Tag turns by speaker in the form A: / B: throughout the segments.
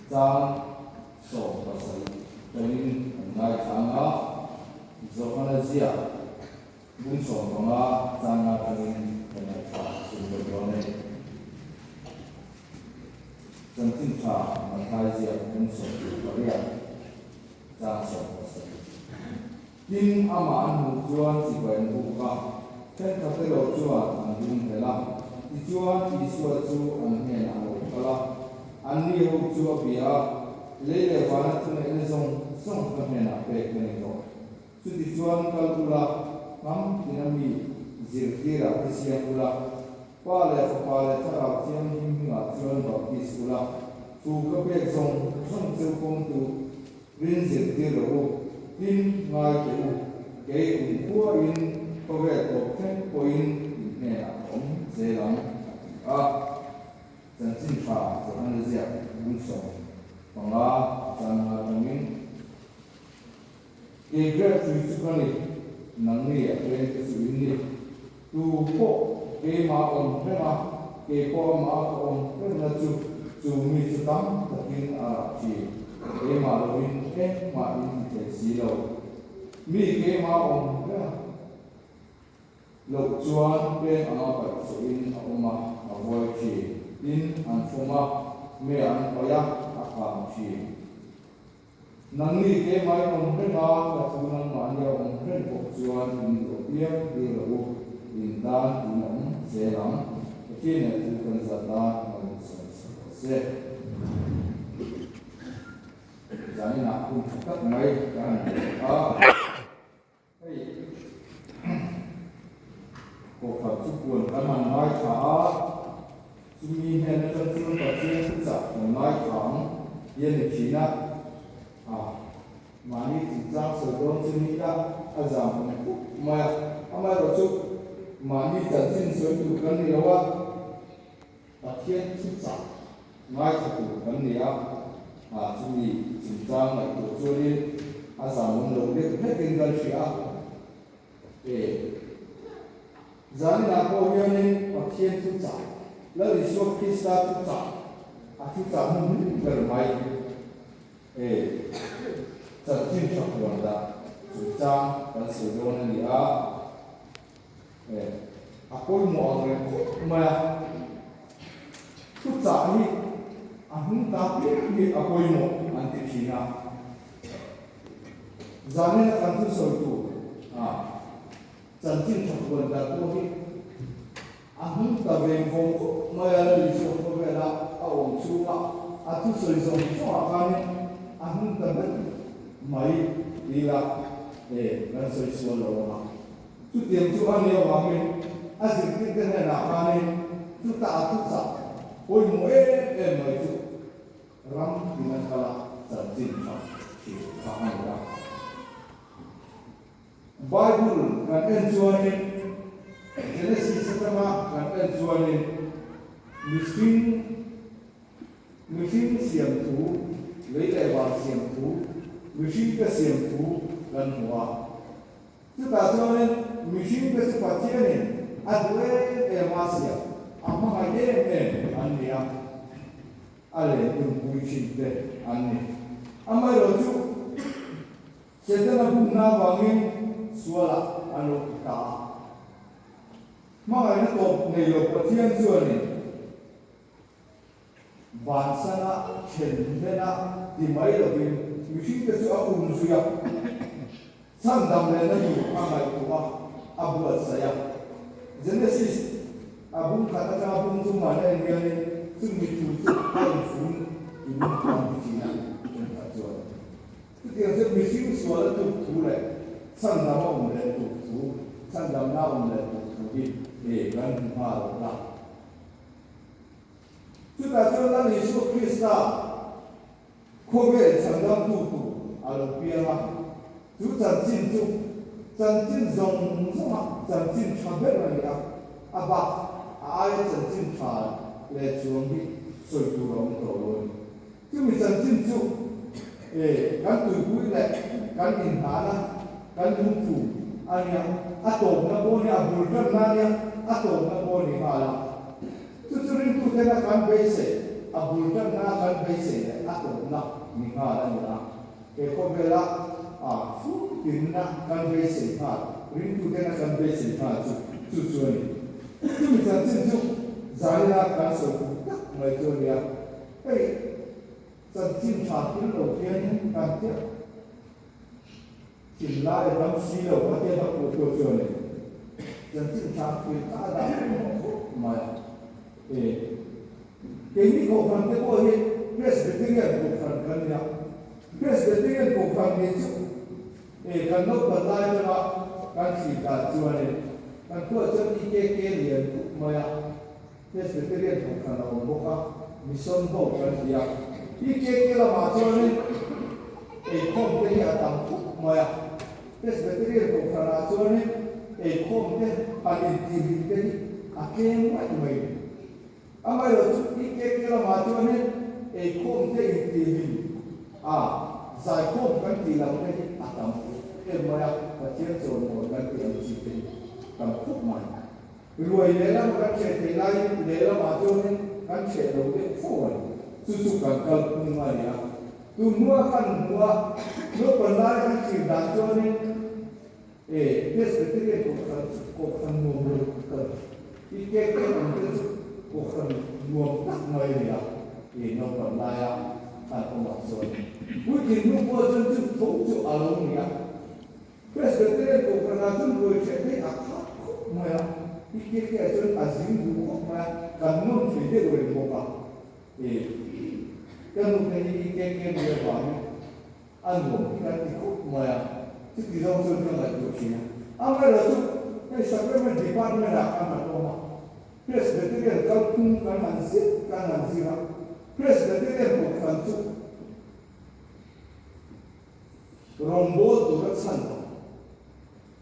A: Chang 17 tangin kan ngaithla ang a, Johana ziak bung 15 chang nga tangin kan ngaithla chhunzawm dawn a ni. Chanchin tha Matthai ziak bung 28 chang 17. Tin, amah an hmuh chuan chibai an buk a, thenkhat erawh chuan an dum hlel a. Tichuan, Isua chu an hnenah a lo kal a, anni ho chu a bia a, Lei leh vana thuneihna zawng zawng ka hnenah pek ka ni tawh. Chutichuan kal ula, hnam tina mi zirtirah te siam ula, Pa leh Fapa leh Thlarau Thianghlim hmingah chuan baptis ula, thu ka pek zawng zawng cheu pawmtu Rin zirtir rawh u, tin ngai teh u, kei kum khuain khawvel tawp thleng pawhin in hnenah ka awm zel ang, a ti a. Chanchin tha Johana ziak bung 15 chang atangin, Kei grep tui chu ka ni, nangni a peng te chu in ni. Tu pawh keimah awm reng a, kei pawh amah ka awm rengna chu chu mi chu tam takin a rah thin. Keimah lovin engmah in ti thei si lo. Mi keimah awm reng a loh chuan peng anga paih chhuahin a awm a, a vuai thin. Tin, an fawm a, mei an paih a, a kang thin. Nangni keimah in awm reng a, ka thu nangmahni a awm reng bawk chuan in duh apiang tir lo u, in tan in awm zel ang. Pathian leh thu kan zat tan mal in sawi sak rawh se. Zaninah hun tha tak mai ka han nei a. Hei kawkhat chu puan kan han ngaithla a, chumi hnen atang chuan Pathian thuchah kan ngaithla ang hi a ni thin a, a mahni chungchang sawi dawn chu ni ila a zam awm khawp mai a, amaherawhchu mahni chanchin sawi tur kan ni lo a, Pathian thuchah ngaithla tur kan ni a, a chumi chungchang ngaihtuah chuanin a zam awm lo deuh hlekin kan hria a. E. Zaninah pawh hianin Pathian thuchah, Lal Isua Krista thuchah, a thuchah hmun ber mai. E. Chanchin tha huan dah chungchang kan sawi dawn a ni a. E, a pawimawh ang reng khawp mai a, thuchah hi a hnung ta piang hi a pawimawh an ti thin a. Zanina kan thusawi tur a chanchin tha huan dan pawh hi a hnung ta veng vawng khawp mai a, Lali Chhuak khawvela a awm chhunga a thusawi zawng zawngah khanin a hnung ta ber mai tila e, kan sawi sual lo ang a. Chutiang chu a ni avangin a zirtirte hnenah khanin chuta a thuchah pawimawh em em mai chu ram tin a kal a, chanchin tha hrilh kha a ni a. Bible kan en chuanin Genesis atanga kan en chuanin mihring Mihring siam thu, lei leh van siam thu, mihringte siam thu kan hmu a. Chutah chuanin mihringte chu Pathianin a duh em em a siam, a hmangaih em em an ni a, a lentunpui thinte an ni. Amaherawhchu, Setana bumna avangin sualah an lo ti ta a. Hmangaihna tawp nei lo Pathian chuanin Vansana then hlena ti mai lovin mihringte chu a um zui a, chhandam lehna tur a ngaihtuah a, a buatsaih a. Genesis a bung khat atanga bung chungah en hianin chumi thu chu a infun in an ti thin a, thenkhat chuan. Chutiang chuan mihring sual a tuk thu leh chhandam a awm leh tuk thu, chhandamna a awm leh tuk thu hi kan hmu nghal a. Chutah chuan Lal Isua Krista khawvel chhandamtu tur a lo piang a, chu chanchin chu chanchin zawng zawnga chanchin tha ber a ni a, a bak a aia chanchin tha leh chuang hi sawi tur a awm tawh lo a ni. Chumi chanchin chu e kan tuipui leh kan inhnahna, kan lungthu a nia, a tawpna pawh a nia, a bul tanna a nia, a tawpna pawh a ni nghal a. Chu chu ringtuten a kan beisei a bul tanna kan beisei leh a tawpna ni nghal a ni a. He khawvela a fumtinna kan beisei nghal, ringtutena kan beisei nghal chu chu chu a ni. Chumi chanchin chu zaina kan sawi tum tak mai chu a ni a. Hei chanchin tha thil lo hianin kan tiah thinlai a dam si lo a tia hlauh pawh chu a ni. Chanchin tha thil kha a dah pawimawh khawp mai a. E. Keini kohhran te pawh hi Presbyterian kohhran kan ni a. Presbyterian kohhran nih chu e kan naupan lai atanga kan thlir dan chuanin kan khuaah chuan EKK lian khawp mai a, Presbyterian kohhran a awm bawk a, Mission ho kan ti a. EKK lamah chuanin eikhawm te hi a tam khawp mai a. Presbyterian kohhranah chuanin eikhawm te han intihlim te hi a tlem ngaih mai ni. Amaherawh chu EKK lamah chuanin eikhawm te intihlim a, zaikhawm kan tih lam te hi a tam em mai a, Pathian chawimawi kan tih ang chi te hi tam khawp mai. Ruai lehlam kan hreh theih laiin lehlamah chuanin kan hreh lo deuh fo a ni. Chu chu kan kalphung a ni a. Tun hnuah khan hmuh a, naupang lai kan thlir dan chuanin e Presbyterian kohhran chu kohhran nuam lo tak a ni. I kek te awm te chu kohhran nuam tak mai a ni a, e naupang laia khan awmah chuan. Puitling hnu pawh chuan chu tho chu a lo ni a. Presbyterian kohhranah chuan ruai ṭheh phei a khat khawp mai a, i kek te ah chuan a zing duh khawp mai a, kan nawm thei deuh reng bawk a. E, ka nu te hi i kek em em vangin a nuam hi kan ti khawp mai a, chuti zawng chuan ka ngaihtuah thin a. Amaherawh chu hei Sacrament Department ah kan han awm a, Presbyterian kalphung kan han zir kan han zir a, Presbyterian kohhran chu Rawngbâwl tura chhan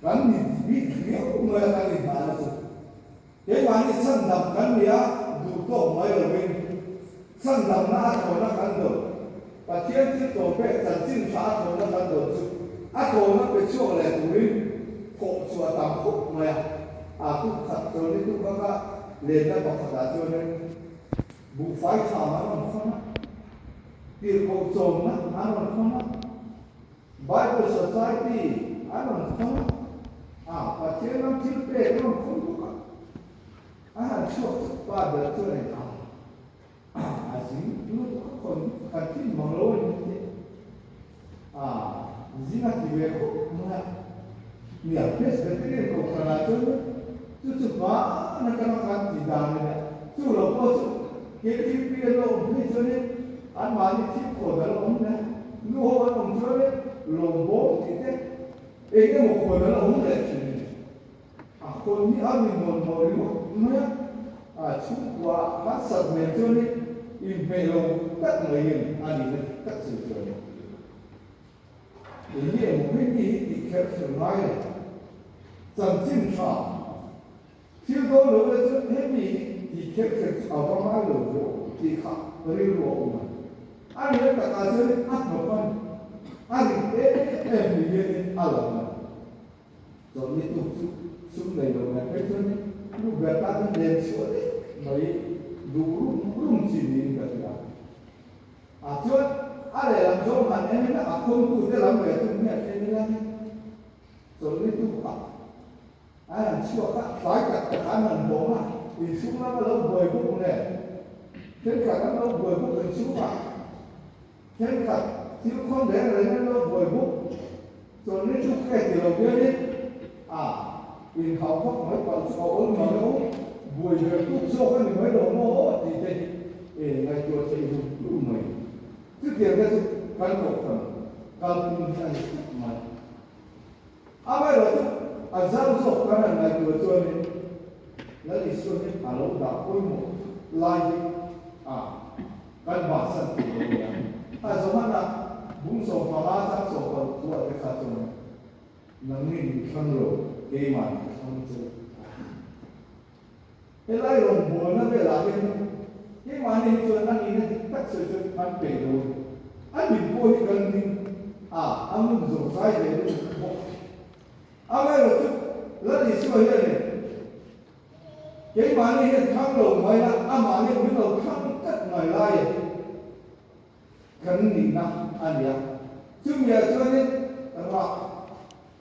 A: kan ni bik riau mai a kan inhahna chu keimahni chhandam kan ni a, duh tawk mai lovin chhandamna a thawhna kan dawn, Pathian thil tawpek chanchin tha a thawhna kan dawn chu a thawhna pe chhuak leh turin thawh chu a tam khawp mai a, a tuk khat chuan ni tuk anga lenna pakhatah chuanin buhfai tham an rawn khawn a. Tirhkoh chawmna an rawn khawn a, Bible Society an rawn khawn a, a Pathian ram thil pek an rawn khawn bawk a. A han chhuak chu pa ber chuan in a a zing lutuk a khawn kan thin mang lo a ni tih a zing a ti ve khawp mai a. Nia, Presbyterian kohhranah chuan chu chu hmaan atanga kan tih dan a nia. Chu lo pawh chu KTP a lo awm phei chuanin anmahni thil khawn a lo awm leh, nu ho an awm chuanin lawmbawm tih te eng emaw khawn a lo awm leh thin a ni. A khawn hi a ri mawn maw ringawt mai a, a chhungkua han sat hmel chuanin inhmeh lo tak maiin a nihna dik tak chu chuan. Eng nge maw hemi hi tih kher kher ngai le? Chanchin tha thil dawn lo le chuan hemi hi tih kher kher chu a va ngai lo ve aw tih kha rilru a awm a. A nih a takah chuan a hnawk a ni. A rit em em ni hianin a lang a ni. Chawlhni tuk chu sum nei lo mai phei chuan nu ber tan hian len chhuah daih mai duh rum rum chi niin ka hria. A chuan a lehlam zawng han en ila a khawmtute lam ve tum hian en ila ni chawlhni tuk a an han chhuak a, tlai tak tak an han bawm a, inchhung lama lo buai bawk nen thenkhat an lo buai bawk inchhungah thenkhat thil khawn reng reng an lo buai bawk chawlhni tuk nge ti lo hianin a inhauh vak mai palh chu a awl mang emaw buai ber tuk zawk a ni mai lo maw aw tih te hi e ngaihtuah theih rum rum mai. Chutiang te chu kan kohhran kalphung hi a ni tlat mai. Amaherawh chu a zau zawk kan han ngaihtuah chuanin Lal Isua hi a lo dah pawimawh lai hi a kan bansan tur lo nia. A Johana bung 15 chang 16 thuah te kha chuan Nangni min thlang lo, keimah min thlang che u. Helai rawngbawlna velah hian keimahni hi chuan a nihna dik tak sawi chuan kan peih lo a ni. A dik pawh hi kan ning a, a ngun zawh zai ve lutuk bawk. Amaherawhchu, Lal Isua hianin. Keimahni hian thlang lo mai la, amah hian min lo thlang tlat mai lai kan nihna a ni a. Chumiah chuanin rah,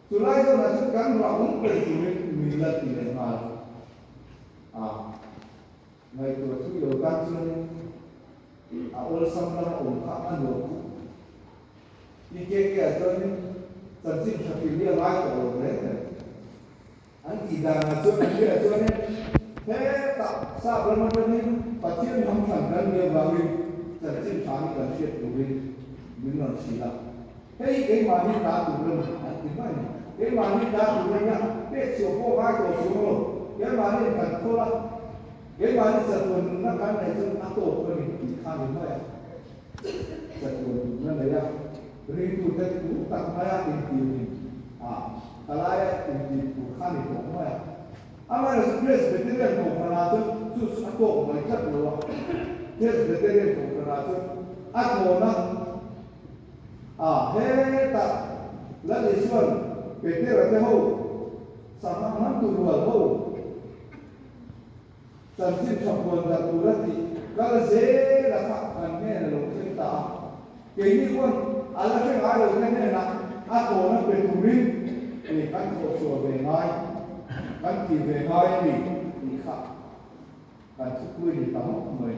A: chulai zawnah chuan kan rah awm ber turin min la ti leh nghal a. Ngaihtuah thui lo tan chuanin a awlsam lama awm kha a nuam khawp mai. I ke ke ah chuanin chanchin tha hril hi a ngai tawh lo reng reng. An tih danah chuan an hriat chuanin hetah sap ram atangin Pathian hnam thlan kan nih avangin chanchin tha hi kan hriat turin min rawn hrilh a. Hei keimahni ta tur a ni an ti mai a ni. Keimahni ta tur a nia, pek chhuah pawh ngai tawh chuang lo. Keimahni kan khawl a, keimahni chatuan nunna kan neih chuan a tawp a ni tih kha a ni mai a. Chatuan nunna nei a, ringtute thu tak maia intirin a, khalaia intih tur kha a ni tawh mai a. Amaherawhchu Presbyterian kohhranah chuan chu chu a tawk mai tlat lo a. Presbyterian kohhranah chuan a tawna a, hetah Lal Isua'n Petera te ho, sangha hmantu rual ho, Chanchin tha puan darh tur a tih kal zel a kha kan hnen a lo thleng ta a. Keini pawn a la hre ngai lo te hnenah a tawna pe turin ei kan thawh chhuah ve ngai, kan tih ve ngai a ni tih kha kan thupui ni ta mawp mai.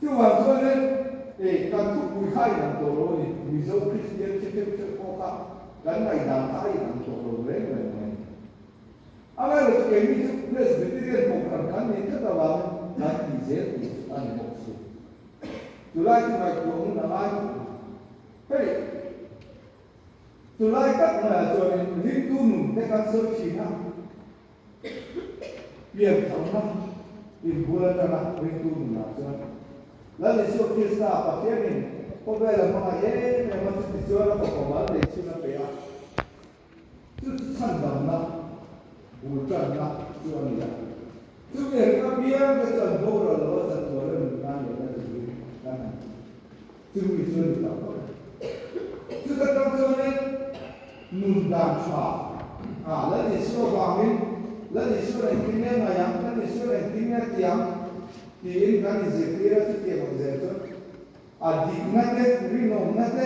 A: Chuvang chuanin ei kan thupui kha a inang tawh lo a ni. Mizo Kristian chi theuh theuh pawh kha kan ngaihdan kha a inang tawh lo reng reng mai. Amaherawhchu keini chu Presbyterian kohhran kan nih tlat avangin kan tih zel tur chu a ni bawk si. Chulai chu ngaihtuah hun a ngai khawp mai. Hei, chulai tak maiah chuanin ringtu nun te kan sawi thin a, pian thamna inbul atanga ringtu nunah chuan Lal Isua Krista Pathianin khawvela hmangaih em em a chutichuan a fapa mal nei chhun a pe a. Chu chu chhandamna, bul tanna chu a ni a. Chumi ring apiang te chuan boral lo a chatuan a nunna neihna turin kan han ti. Chumi chu a ni tak tak a. Chuta tang chuanin nun dan tha a Lal Isua vangin Lal Isuan engtin nge ngaih ang, Lal Isuan engtin nge ti ang tiin kan inzirtir a, chutiang ang zel chuan a dikna te, rinawmna te,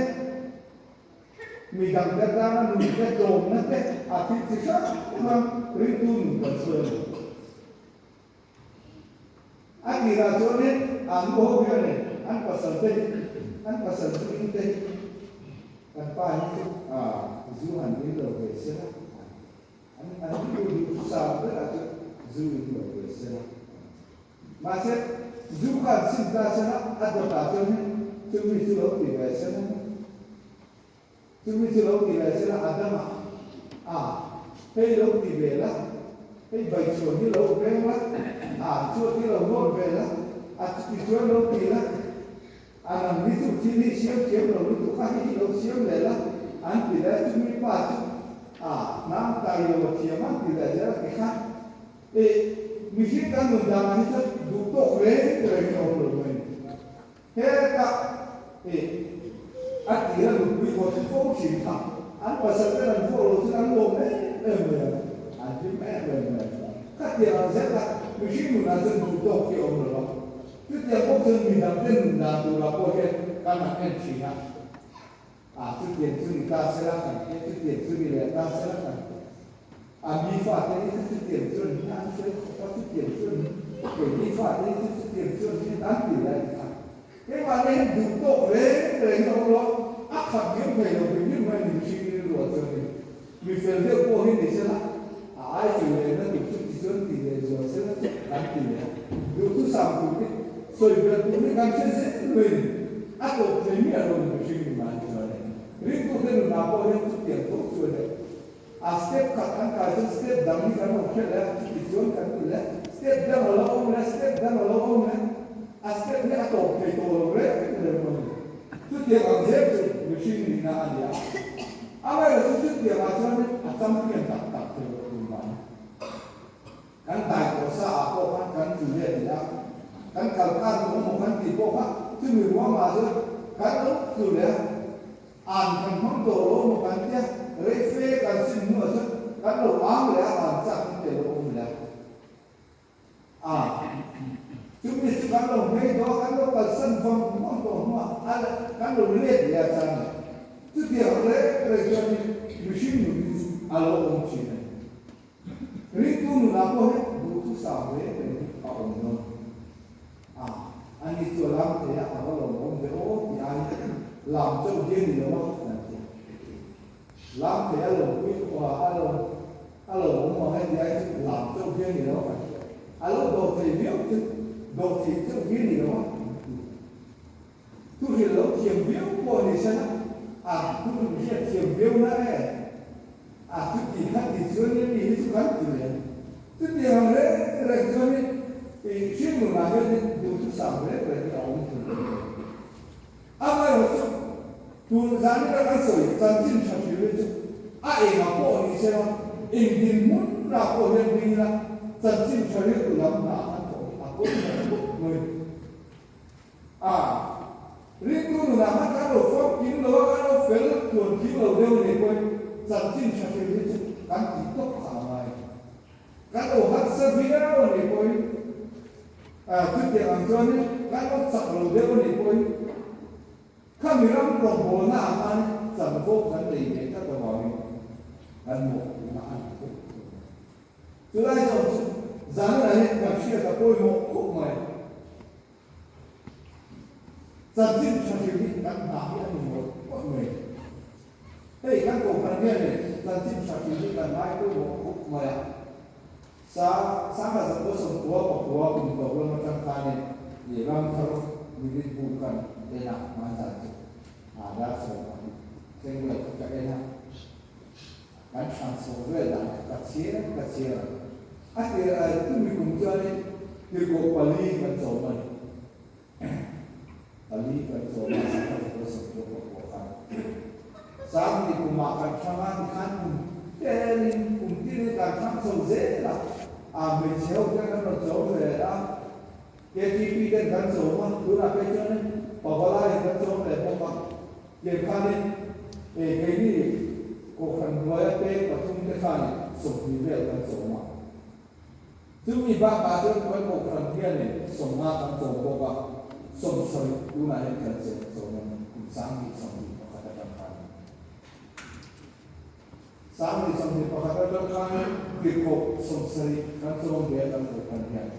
A: Mi dangte tana nunte tlawmna te a thil chi hrang hrang ringtu nun kan sawi a ni. A tirah chuanin an nu ho hian e an pasal te hi an pasal zu in te hi kan pa hi chu zu han in lo ve se la an an duh duh sa berah chuan zu in lo ve se la. Mahse, zu khan sim ta se la, a dawtah chuan hei chumi chu lo ti ve se la, chumi chu lo ti ve se la, a dangah a hei lo ti ve la, hei baichhuan hi lo veng la, a chuat hi lo nawt ve la, a chuti chuan lo ti la, a nang hi chu thil hi siam thiam lo lutuk a, hei hi lo siam leh la, an ti leh a, chumi pa chu a hnam tai lo a thiam a ti leh zel a ti kha. I mihring kan nun danah hi chuan duh tawk reng reng hi a awm lo mai a ni. Hetah i a tira nupui haw chu fo thin kha an pasal ten an fawh lo chuan an lawm em em mai a, an hlim em em mai a. Khatiang ang zel kha mihring nunah chuan duh tawk hi a awm lo a. Chutiang pawh chuan midang te nun dan turah pawh hian kan han en thin a. A chutiang chu ni ta sela kan ti a, chutiang chu ni leh ta sela kan ti a. A mi fate hi chu chutiang chu an ni a, an fel khawp a, chutiang chu an ni. Kei mi fate hi chu chutiang chu an ni an ti leh a ti kha. Keimahni hian duh tawk reng reng a awm lo a, a khat ngem thei lo hrim hrim mai a ni mihring rilru ah chuan ni. Mi fel deuh pawh hi ni sela, a ai fel lehna tur chu tichuan ti leh zual sela chu kan ti leh a. Duhthusam tur hi sawi belh tur hi kan hre zel mai a ni. A tawp thei miah lo ni mihring nunah hi chuan e. Ringtute nunah pawh hian chutiang tho chuan e. A step khat kan kai chuan step dang hi kan lo hre leh a, chuti chuan kan ti leh, step dang a lo awm leh, step dang a lo awm leh, a step hi a tawp thei tawh lo reng reng a ni. Chutiang ang zel chu mihring nihna a ni a. Amaherawhchu chutiang ah chuan a champion tak tak thei lo tur mai. Kan dai tawh sa ah pawh khan kan tlu let leh a, kan kal kar tawh emaw kan tih pawh kha chumi ruangah chuan kan lo tlu leh a. An kan hmang tawh lo maw kan tia, rei fe kan sim hnuah chuan kan lo ang leh a, an chak in te lo awm leh a. Chumi chu kan lo hmei tawh a, kan lo kalsan vang vang tawh hnuah a kan lo let leh a chang leh. Chutiang reng reng chuan mihring nun hi chu a lo awm thin a ni. Ringtu nunah pawh hian duhthusam reng reng hi a awm dawn a, ani chu a lam thei a, a va lawmawm ve aw tih aiin lam chauh hi a ni lo a kan ti a. Lam thei a lawmpui a lawm a lawmawm ang e tih aiin chu lam chauh hi a ni lo a kan ti a. A lo dawh thei viau chu dawh theih chauh hi a ni lo a kan ti. Thu hrilh lo thiam viau pawh ni se na, a thu hrilh hriat thiam viau na e. A thu ti kha ti chuan in mi hi chu kan ti leh. Chutiang ang reng reng chuan in i hring nunah hian in duhthusam reng reng hi a awm thei lo. Amaherawh chu tun zanin a kan sawi chanchin tha hrilh hi chu a engah pawh ni se la, eng dinhmun lah pawh hian ring ila chanchin tha riltu lam hna kan thawh hi a pawimawh khawp mai. A, ringtu nunah khan kan lo famkim lo a, kan lo fel tluan tling lo deuh a nih pawhin chanchin tha hrilh hi chu kan tih tawp kha a ngai. Kan lo harsa viau a nih pawhin, a, chutiang ang chuanin kan lo chak lo deuh a nih pawhin khami ram rawngbawlna ah khan chanvo kan nei ve tlat avangin kan mawhphurhna a ni khawp thung a. Chulai zawng chu zanah hian kan hriat a pawimawh khawp mai. Chanchin tha hrilh hi kan hna hi a ni mawlh mawlh mai. Hei kan kohhran hian le chanchin tha hrilh hi kan ngai pawimawh khawp mai a. Sa Sangha Zakua Sawmkua Pakua kum tawp lam atang khanin i ramthar minute bu kan en a hmanzan chu a dar 12 thleng vel kha ka en a. Kan hran chho vel dan kha ka chhiar ka chhiar a. A tir a tumi kum chuanin tirhkoh pali kan chawm a ni. Pali kan chawm a, sangha zakua 90 pakua khan. Sangni kumah kan hrang a, tikhan kum telin kum tinin kan hrang chho zel a. A hmeichhe ho te kan rawn chawm ve a, KTP ten kan chawm a, tunah phei chuanin Pavalaiin kan chawm leh bawk a. Tiang khanin e keini Kohhran hnuaia peng pathum te khan 20 vel kan chawm a. Chumi bakah chuan kan Kohhran hianin 50 kan chawm bawk a, 70 tunah hian kan chawm chawm a ni, kum 2021 atang khan. 2021 atang khan tirhkoh 70 kan chawm ve a kan Kohhran hian.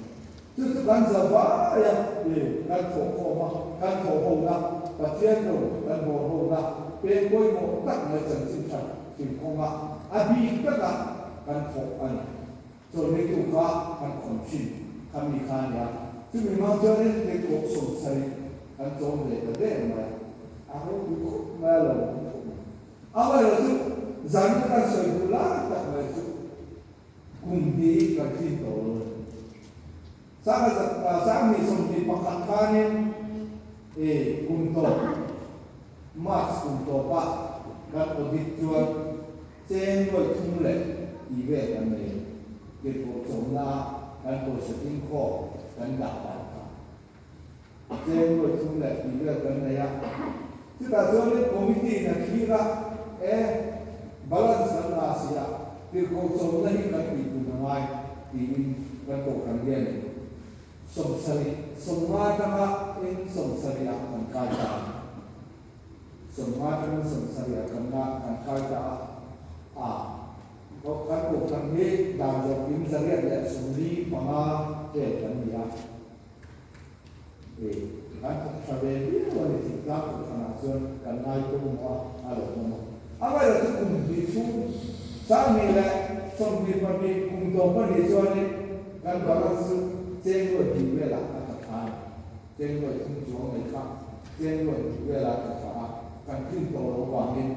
A: Chu chu kan za vai a, e kan thawh khawm a, kan thawh hona, Pathian ro kan hawn hona, peng pawimawh tak mai chanchin tha hrilhkawng a, a bik taka kan thawh a ni. Chawlhnitu kha kan khawn thin kha mi kha a nia. Chumi hmang chuanin tirhkoh 70 kan chawm ve ta der mai a, a ropui khawp mai a, lo awm khawp mai. Amaherawh chu zan ka kan sawi duh lai tak mai chu kum hi kan tlin tawh lo a ni. 2021 khanin e kum tawp March kum tawpah kan audit chuan cheng nuai thum leh tih vel kan nei a ni. Tirhkoh chawmna kan pawisa tingkhawm kan dah dan kha cheng nuai thum leh tih vel kan nei a. Chutah chuanin committee in a thlir a, e balance kan la si a, tirhkoh chawmna hi kan tih pun a ngai tiin kan kohhran hian in 70, 50 atanga in 70 ah kan kai ta a. 50 atangin 70 ah kan la kan kai ta a. A kan kohhran hi dan zawh kim 845 vel kan ni a. E, kan thawk tha ve viau a ni, thingtlang kohhranah chuan kan ngai pawimawh a, a lo awm a. Amaherawh chu kum hnih chhung, 2022 kum tawp a nih chuanin kan balance chu cheng nuai hnih velah a tla thla a ni. Cheng nuai thum chuang mai kha cheng nuai hnih velah a tla thla a, kan tlin tawh loh vangin,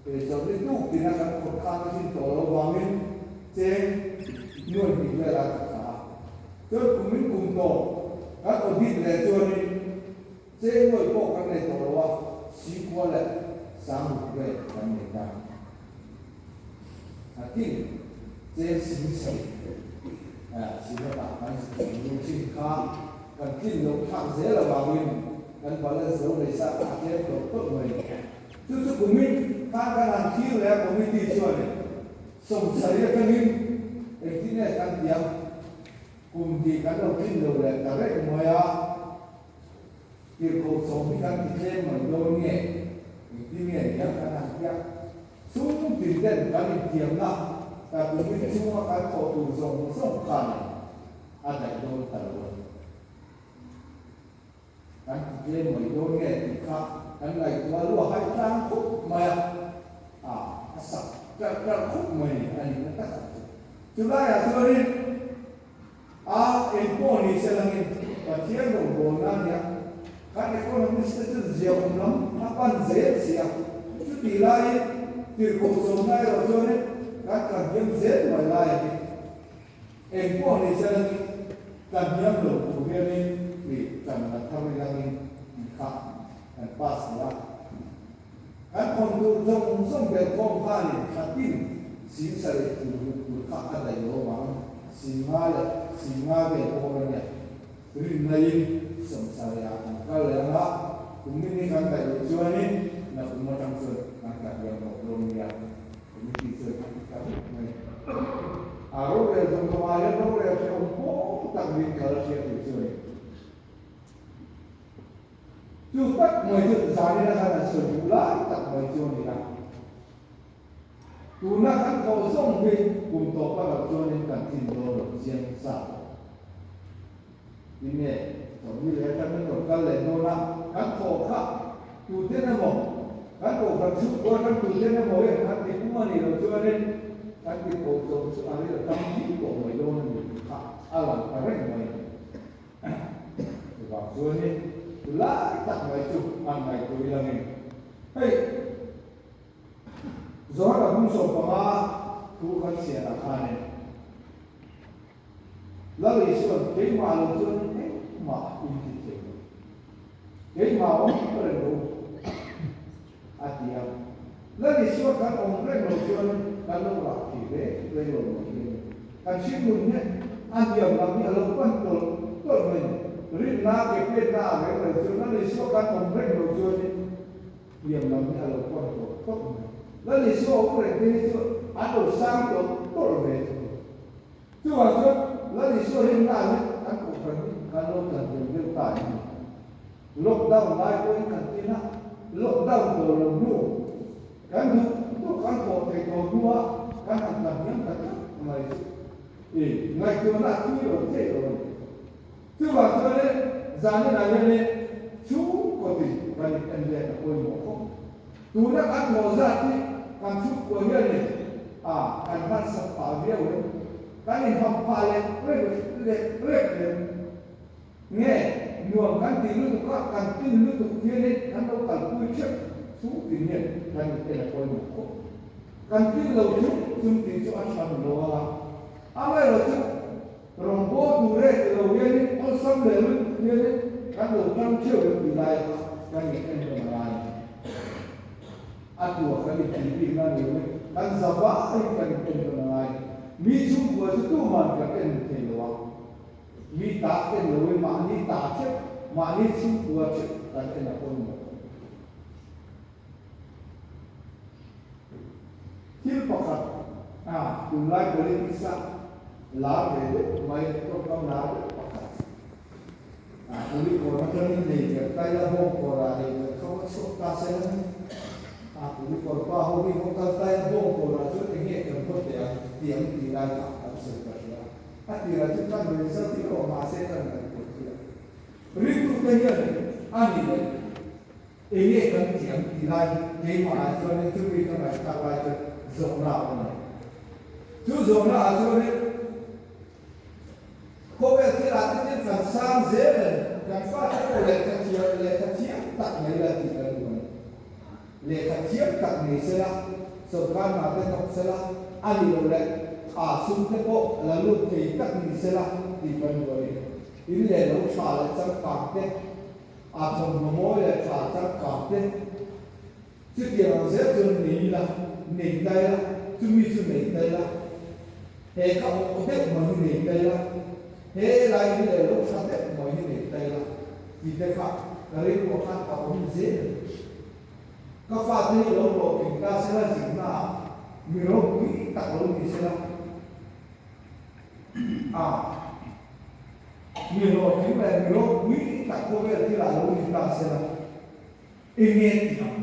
A: e, chawlhni tuk tina kan khawt khan a tlin tawh loh vangin cheng nuai hnih velah a tla thla a. Chuan kumin kum tawh kan audit leh chuanin cheng nuai pawh kan nei tawh lo a, sikua leh sangruk vel kan nei ta. A tin, cheng sing sei sinatah kan lu chin kha kan tlin loh thlak zel avangin kan balance lo nei sa a tlem tawlh tawlh mai. Chu chu kumin khan kan han thlir leh a committee chuanin 70 atangin engtin nge kan ti ang? Kum hnih kan lo tlin lo leh ta reng mai a, tirhkoh sawm hi kan ti tlem mai dawn nge? Engtin nge niang kan han tia? Chhung tin ten kan intiamna ta tumin chhunga kan thawh tur zawng zawng khan a daih dawn ta lo a ni. Kan ti tlem mai dawn nge tih kha kan ngaihtuah luah haih tlang khawp mai a, a a sak ṭarh ṭarh khawp mai ni a nihna takah chu. Chulaiah chuanin a engpawh ni se langin Pathian rawngbawlna a nia, kan economist te chuan ziaawm lam a pan zel si a, chutih laiin tirhkoh zawmna erawh chuanin kan tlanhniam zel mai lai a ni. Engpawh ni se langin kan hniam lo tur hianin ih kan la thar ilangin tih kha kan pass leh a. Kan khawn tur zawng zawng belh khawm khanin thla tin 70,000 tur tur kha a daih lo vang, 50 leh 50 vel bawr a nia. Rinnain 70 ah kan kal leh ang a, kum ni kan daih loh chuanin nakum atang chuan kan tla hniam tawh dawn nia. Committee chuan a ti ta vek mai. A rorel zawng zawng ah hian rorel hrehawm pawl tak niin ka la hria tih chu a ni. Chu tak mai chu zanin atana an sawi duh lai tak mai chu a ni a. Tuna kan thawh zawng hi kum tawp a loh chuanin kan tlin dawn lo chiang sa tawh. Tinge chawhni leh atangin rawn kal leh dawn a, kan thawh kha tuten emaw, kan kohhran chhungkua atang tuten emaw hian kan ti pum a nih loh chuanin kan ti koh zawng chu a ril a tam viau tawh mai dawn a ni tih kha a lang ta reng mai. Chuvang chuanin chu lai tak mai chu an ngaihtuah ila ngei. Hei Zohana hmun 15 thu kan chhiarah khanin, Lal Isuan, Keimah lo chuan engmah in ti thei lo. Keimah awm reng lo, a ti a. Lal Isua kan awm reng lo chuan kan lo rah thei reng reng lo mai hi a ni. Kan hringnun hi a hniam lam hi a lo pan tawlh tawlh mai a ni. Rinna ke penna ah reng lo chuan Lal Isua kan awm reng lo chuanin hniam lam hi a lo pan tawlh tawlh mai. Lal Isua awm reng te hi chu an lo sang tawlh tawlh ve thung. Chuvang chuan Lal Isua rinna hi kan kohhran hi kan lo tlan tel deuh ta em ni? Lockdown lai pawhin kan tin a, lockdown tawh lo hnu, kan duh duh kan thawh thei tawh hnua kan han tlan hniam ta tlat mai chu i ngaihtuahna a thui lo thei lo a ni. Chuvang chuan zaninah hianin chhungkawtin kan in en let a pawimawh khawp. Tuna kan thawh zat hi kan chhungkua hianin a kan harsat phah viau em? Kan inham phah leh rek leh rek em? Nge nuam kan tih lutuk a, kan tin lutuk hianin kan lo kalpui theuh chhungtin hian kan in en a pawimawh khawp. Kan tin lo chung chung tih chu a tha lo a, amaherawhchu Rawngbâwl tur e ti lo hianin awlsam leh lutuk hianin kan lo ṭang ṭheuh em tih lai kha kan in en dawn a ngai. A tua kan in tih bik na ni loin kan za vaiin kan in en dawn a ngai. Mi chhungkua chu tuman kan en thei lo a, mi ta en loin mahni ta ṭheuh, mahni chhungkua ṭheuh kan en a pawimawh. Thil pakhat, a, tunlai politics a lar ve deuh mai, tawngkam lar deuh pakhat, a, Kulikawn atangin nei ber Taila Bawngkawrah nei ber kha va chhuak ta se la ni. A, Kulikawn pa ho hi haw kal Taila Bawngkawrah chuan eng nge kan vaw teh ang tih ang tih lai kha an sawi ta hle a. A tirah chu kan result hi erawh mahse kan ngaihtuah thei a. Ringtute hian a ni leh. Enge kan thiam tih lai hi keimah ah chuanin chumi ka ngaihthlak lai chuan zawhna a awm a ni. Chu zawhna ah chuanin khawvel thil ah te thil kan sang zel a ni. Kan fate pawh lehkha thiam lehkha thiam tak nei la tih kan duh a ni. Lehkha thiam tak nei sela, sawrkar hna te thawk sela, a ni lo leh a sum te pawh la lut thei tak ni sela tih kan duh a ni. In leh lo tha leh changkang te A thawmhnaw mawi leh tha changkang te chutiang ang zel chuan nei ila, nei ta ila, chumi chu nei ta ila, he ka awh deuh mai hi nei ta ila, he lai hi leh lo tha deuh mai hi nei ta ila tih te kha ka rilruah khan a awm zel a ni. Ka fate hi lo hlawhtling ta sela zirnaah mi ropui tak lo ni sela a. Mi hlawhtling leh mi ropui tak khawvel thilah lo ni ta se la, enge ti ang?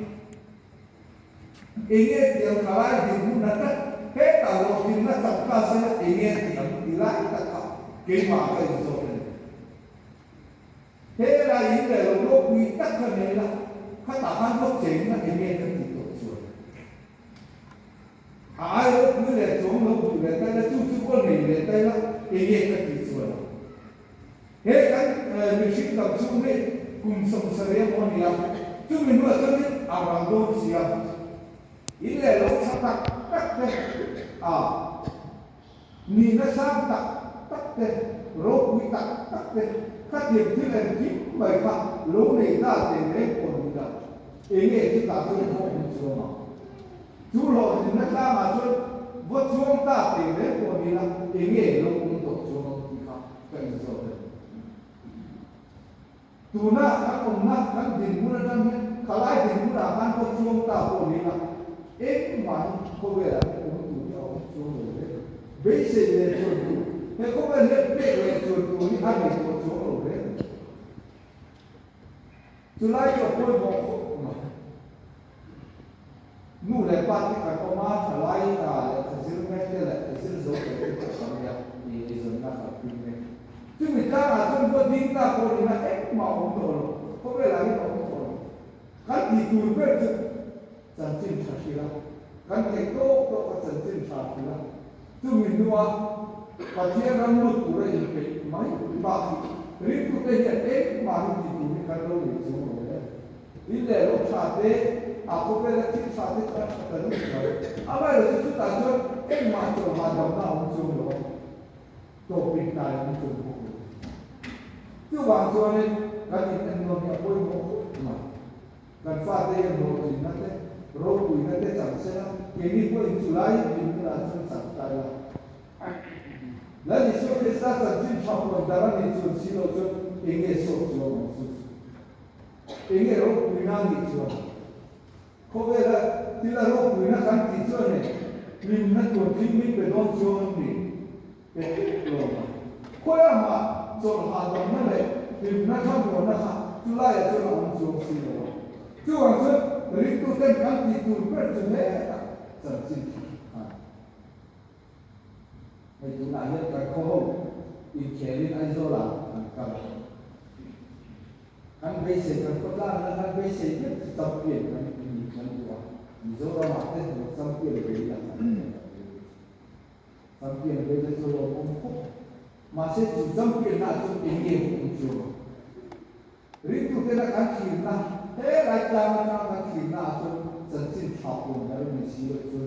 A: Enge ti ang thalai dinhmun a tlat? Hetah hlawhtlinna chak ta se la, enge ti ang ti lai tak kha keimah ka inzawt a ni. Helai in leh lo ropui tak kha nei la, khatah khan vawk chengna enge ka tih tawh chuan? A ai ropui leh chuang lo duh leh tai la, chu chu pawh nei leh tai la, enge ka tih chuan ang? He kan mihring dam chhung hi kum 70 emaw a ni a, chumi hnuah chuanin a ral dawn si a, in leh lo tha tak tak te a nihna sang tak tak te, ropui tak tak te, khatiang thil engkim mai kha lo nei ta teh reng pawh ni la, enge chutah chuan pawh awm chuang ang? Chu hlawhtlinna tlangah chuan va chuang ta teh reng pawh ni la, enge lo awm tawh chuang ang tih kha ka inzawt a ni. Tuna kan awmna kan dinhmun atang hian khalai dinhmunah khan va chuang ta pawh ni la, engmah hi khawvelah hian awm tur hi a awm chuang lo reng. Beisei leh chuan tur, he khawvel hian pek leh chuan tur hi a nei tawh chuang lo reng. Chulai chu a pawimawh khawp mai. Nu leh pa te kan awm a, thalai hna leh ka zir mek te leh ka zir zo tawh te pawh kan nia tih eizawnna kan pui mek. Chumi tlangah chuan vaw ding ta pawh nina engmah a awm tawh lo, khawvelah hian a awm tawh lo. Kan tih tur ber chu chanchin tha hrilh a, kan theih tawk tawk a chanchin tha hrilh a, chumi hnua Pathian ram lut tura inpeih mai bak hi ringtute hian engmah hi tih tur hi kan lo nei chuang lo e. In leh lo tha te, a khawvela thil tha te chu a tha ta lut mai. Amaherawh chu chutah chuan engmah chawlh hahdamna a awm chuang lo a, tawpin hnai a awm chuang bawk lo. Chuvang chuanin kan in ennawn hi a pawimawh khawp mai. Kan fate hian hlawhtlinna te, ropuina te chang sela, keini pawhin chulai dinhmunah chuan chang ta ila. Lal Isua Krista chanchin tha puan dar a nih chuan si loh chuan enge sawt chuang ang chu chu? Enge ropuina a nih chuan? Khawvela thil a ropuina kan tih chuan e hlimna tur thil min pe dawn chuang em ni? Pe tep lo mai. Khawiah mah chawlh hahdamna leh hlimna thlamuanna kha chulaiah chuan a awm chuang si lo a. Chuvang chuan ringtuten kan tih tur ber chu hetah chanchin tha khan. Hei tunah hian kan khaw ho inkhelin Aizawlah an kal a. Kan beisei, kan khawtlangna kan beisei vek chu champion kan ni kan duh a. Mizoramah te hmu champion ve ila kan ti a. Champion ve te chu lawmawm khawp. Mahse chu champion na chu eng nge awm chuang ang? Ringtutena kan thlirna, he lai tlang atanga kan thlirna ah chuan chanchin tha puan dar a ni si loh chuan.